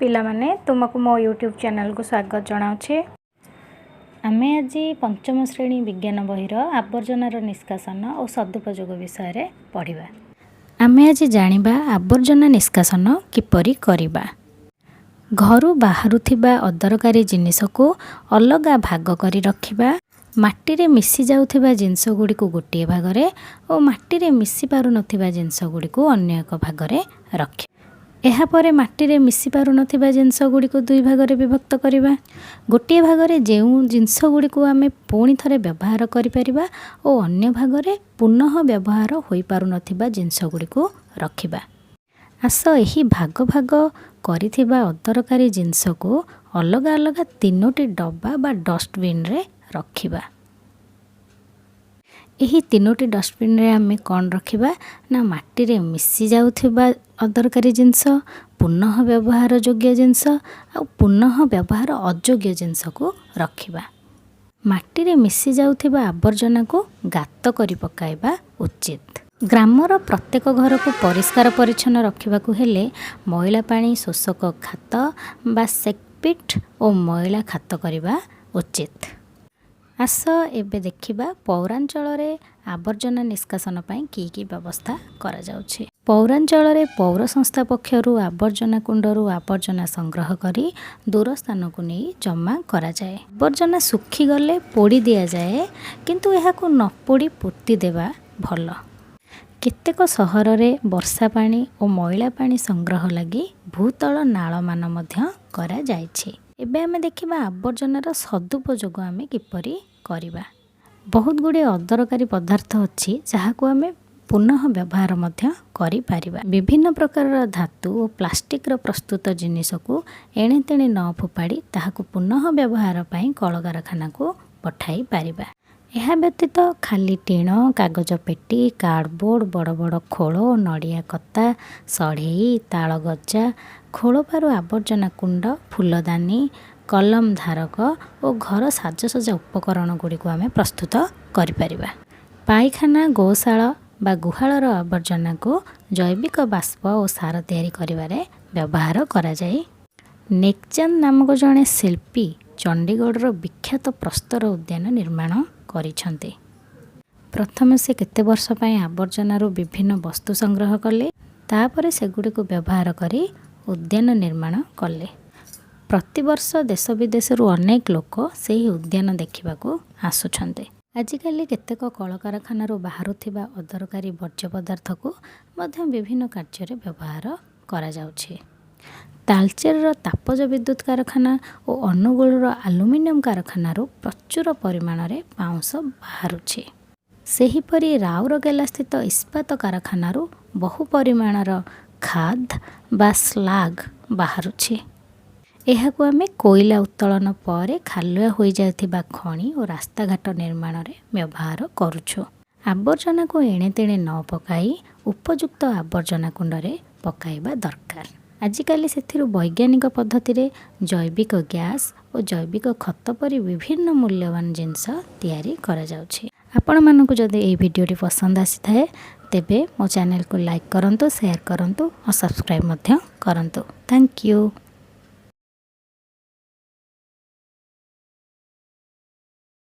ପିଲାମାନେ, ତୁମକୁ ମୋ ୟୁଟ୍ୟୁବ୍ ଚ୍ୟାନେଲକୁ ସ୍ୱାଗତ ଜଣାଉଛି। ଆମେ ଆଜି ପଞ୍ଚମ ଶ୍ରେଣୀ ବିଜ୍ଞାନ ବହିର ଆବର୍ଜନାର ନିଷ୍କାସନ ଓ ସଦୁପଯୋଗ ବିଷୟରେ ପଢ଼ିବା। ଆମେ ଆଜି ଜାଣିବା ଆବର୍ଜନା ନିଷ୍କାସନ କିପରି କରିବା। ଘରୁ ବାହାରୁଥିବା ଅଦରକାରୀ ଜିନିଷକୁ ଅଲଗା ଭାଗ କରି ରଖିବା। ମାଟିରେ ମିଶି ଯାଉଥିବା ଜିନିଷ ଗୁଡ଼ିକୁ ଗୋଟିଏ ଭାଗରେ ଓ ମାଟିରେ ମିଶି ପାରୁନଥିବା ଜିନିଷ ଗୁଡ଼ିକୁ ଅନ୍ୟ ଏକ ଭାଗରେ ରଖିବା। ଏହାପରେ ମାଟିରେ ମିଶି ପାରୁନଥିବା ଜିନିଷ ଗୁଡ଼ିକୁ ଦୁଇ ଭାଗରେ ବିଭକ୍ତ କରିବା। ଗୋଟିଏ ଭାଗରେ ଯେଉଁ ଜିନିଷ ଗୁଡ଼ିକୁ ଆମେ ପୁଣି ଥରେ ବ୍ୟବହାର କରିପାରିବା ଓ ଅନ୍ୟ ଭାଗରେ ପୁନଃ ବ୍ୟବହାର ହୋଇପାରୁନଥିବା ଜିନିଷ ଗୁଡ଼ିକୁ ରଖିବା। ଆସ, ଏହି ଭାଗ ଭାଗ କରିଥିବା ଅଦରକାରୀ ଜିନିଷକୁ ଅଲଗା ଅଲଗା ତିନୋଟି ଡବା ବା ଡଷ୍ଟବିନ୍ରେ ରଖିବା। ଏହି ତିନୋଟି ଡଷ୍ଟବିନ୍ରେ ଆମେ କ'ଣ ରଖିବା ନା ମାଟିରେ ମିଶି ଯାଉଥିବା ଅଦରକାରୀ ଜିନିଷ, ପୁନଃ ବ୍ୟବହାର ଯୋଗ୍ୟ ଜିନିଷ ଆଉ ପୁନଃ ବ୍ୟବହାର ଅଯୋଗ୍ୟ ଜିନିଷକୁ ରଖିବା। ମାଟିରେ ମିଶି ଯାଉଥିବା ଆବର୍ଜନାକୁ ଗାତ କରି ପକାଇବା ଉଚିତ। ଗ୍ରାମର ପ୍ରତ୍ୟେକ ଘରକୁ ପରିଷ୍କାର ପରିଚ୍ଛନ୍ନ ରଖିବାକୁ ହେଲେ ମଇଳା ପାଣି ଶୋଷକ ଖାତ ବା ସେକପିଟ୍ ଓ ମଇଳା ଖାତ କରିବା ଉଚିତ। ଆସ, ଏବେ ଦେଖିବା ପୌରାଞ୍ଚଳରେ ଆବର୍ଜନା ନିଷ୍କାସନ ପାଇଁ କି କି ବ୍ୟବସ୍ଥା କରାଯାଉଛି। ପୌରାଞ୍ଚଳରେ ପୌର ସଂସ୍ଥା ପକ୍ଷରୁ ଆବର୍ଜନା କୁଣ୍ଡରୁ ଆବର୍ଜନା ସଂଗ୍ରହ କରି ଦୂର ସ୍ଥାନକୁ ନେଇ ଜମା କରାଯାଏ। ଆବର୍ଜନା ଶୁଖିଗଲେ ପୋଡ଼ି ଦିଆଯାଏ, କିନ୍ତୁ ଏହାକୁ ନ ପୋଡ଼ି ପୋତି ଦେବା ଭଲ। କେତେକ ସହରରେ ବର୍ଷା ପାଣି ଓ ମଇଳା ପାଣି ସଂଗ୍ରହ ଲାଗି ଭୂତଳ ନାଳମାନ ମଧ୍ୟ କରାଯାଇଛି। ଏବେ ଆମେ ଦେଖିବା ଆବର୍ଜନାର ସଦୁପଯୋଗ ଆମେ କିପରି କରିବା। ବହୁତ ଗୁଡ଼ିଏ ଅଦରକାରୀ ପଦାର୍ଥ ଅଛି, ଯାହାକୁ ଆମେ ପୁନଃ ବ୍ୟବହାର ମଧ୍ୟ କରିପାରିବା। ବିଭିନ୍ନ ପ୍ରକାରର ଧାତୁ ଓ ପ୍ଲାଷ୍ଟିକ୍ର ପ୍ରସ୍ତୁତ ଜିନିଷକୁ ଏଣେ ତେଣେ ନ ଫୋପାଡ଼ି ତାହାକୁ ପୁନଃ ବ୍ୟବହାର ପାଇଁ କଳକାରଖାନାକୁ ପଠାଇ ପାରିବା। ଏହା ବ୍ୟତୀତ ଖାଲି ଟିଣ, କାଗଜ ପେଟି, କାର୍ଡ଼ବୋର୍ଡ଼, ବଡ଼ ବଡ଼ ଖୋଳ, ନଡ଼ିଆ କତା, ସଢ଼େଇ, ତାଳ ଗଜା, ଖୋଳପାରୁ ଆବର୍ଜନା କୁଣ୍ଡ, ଫୁଲଦାନୀ, କଲମ ଧାରକ ଓ ଘର ସାଜସଜ୍ଜା ଉପକରଣ ଗୁଡ଼ିକୁ ଆମେ ପ୍ରସ୍ତୁତ କରିପାରିବା। ପାଇଖାନା, ଗୋଶାଳ ବା ଗୁହାଳର ଆବର୍ଜନାକୁ ଜୈବିକ ବାଷ୍ପ ଓ ସାର ତିଆରି କରିବାରେ ବ୍ୟବହାର କରାଯାଏ। ନେକଚାନ୍ଦ ନାମକ ଜଣେ ଶିଳ୍ପୀ ଚଣ୍ଡିଗଡ଼ର ବିଖ୍ୟାତ ପ୍ରସ୍ତର ଉଦ୍ୟାନ ନିର୍ମାଣ କରିଛନ୍ତି। ପ୍ରଥମେ ସେ କେତେ ବର୍ଷ ପାଇଁ ଆବର୍ଜନାରୁ ବିଭିନ୍ନ ବସ୍ତୁ ସଂଗ୍ରହ କଲେ। ତାପରେ ସେଗୁଡ଼ିକୁ ବ୍ୟବହାର କରି ଉଦ୍ୟାନ ନିର୍ମାଣ କଲେ। ପ୍ରତିବର୍ଷ ଦେଶ ବିଦେଶରୁ ଅନେକ ଲୋକ ସେହି ଉଦ୍ୟାନ ଦେଖିବାକୁ ଆସୁଛନ୍ତି। ଆଜିକାଲି କେତେକ କଳକାରଖାନାରୁ ବାହାରୁଥିବା ଅଦରକାରୀ ବର୍ଜ୍ୟ ପଦାର୍ଥକୁ ମଧ୍ୟ ବିଭିନ୍ନ କାର୍ଯ୍ୟରେ ବ୍ୟବହାର କରାଯାଉଛି। ତାଳଚେରର ତାପଜ ବିଦ୍ୟୁତ କାରଖାନା ଓ ଅନୁଗୁଳର ଆଲୁମିନିୟମ କାରଖାନାରୁ ପ୍ରଚୁର ପରିମାଣରେ ପାଉଁଶ ବାହାରୁଛି। ସେହିପରି ରାଉରକେଲାସ୍ଥିତ ଇସ୍ପାତ କାରଖାନାରୁ ବହୁ ପରିମାଣର ଖାଦ ବା ସ୍ଲାଗ ବାହାରୁଛି। ଏହାକୁ ଆମେ କୋଇଲା ଉତ୍ତୋଳନ ପରେ ଖାଲୁଆ ହୋଇଯାଇଥିବା ଖଣି ଓ ରାସ୍ତାଘାଟ ନିର୍ମାଣରେ ବ୍ୟବହାର କରୁଛୁ। ଆବର୍ଜନାକୁ ଏଣେ ତେଣେ ନ ପକାଇ ଉପଯୁକ୍ତ ଆବର୍ଜନା କୁଣ୍ଡରେ ପକାଇବା ଦରକାର। ଆଜିକାଲି ସେଥିରୁ ବୈଜ୍ଞାନିକ ପଦ୍ଧତିରେ ଜୈବିକ ଗ୍ୟାସ୍ ଓ ଜୈବିକ ଖତ ପରି ବିଭିନ୍ନ ମୂଲ୍ୟବାନ ଜିନିଷ ତିଆରି କରାଯାଉଛି। ଆପଣମାନଙ୍କୁ ଯଦି ଏହି ଭିଡ଼ିଓଟି ପସନ୍ଦ ଆସିଥାଏ, ତେବେ ମୋ ଚ୍ୟାନେଲକୁ ଲାଇକ୍ କରନ୍ତୁ, ସେୟାର କରନ୍ତୁ ଓ ସବସ୍କ୍ରାଇବ୍ ମଧ୍ୟ କରନ୍ତୁ। Thank you.